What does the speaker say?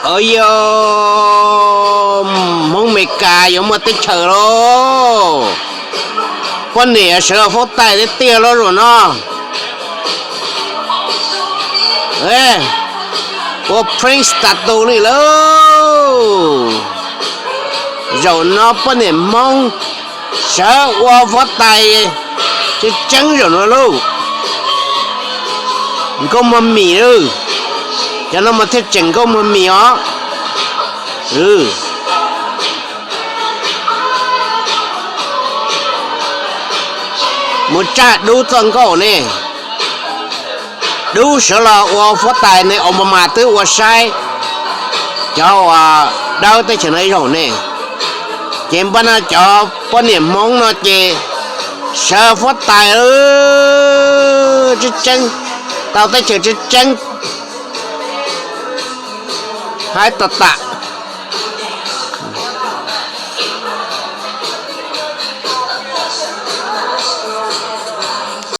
Ov, yog Hmoob Amelikas yuav muaj teb chaws lauj. Poj niam sawv ua fuab tais tiag tiag lauj zaum no. Ua prank tas tu li lauj. Zaum no poj niam Hmoob sawv ua fuab tais tseeb tseeb zaum no lauj. Nkauj muag mis lauj. Cov no mas thiaj tseem nkauj muag mis os. Mus tsa dub txoj nkauj ne. Dub sawv los ua fuab tais ne, Obama twb ua saib cov uas dawb teb chaws no ib zaug ne. Ces npaj no cov poj niam Hmoob no ces sawv fuab tais tseeb tseeb, tau teb chaws tseeb tseeb. Haib tag tas.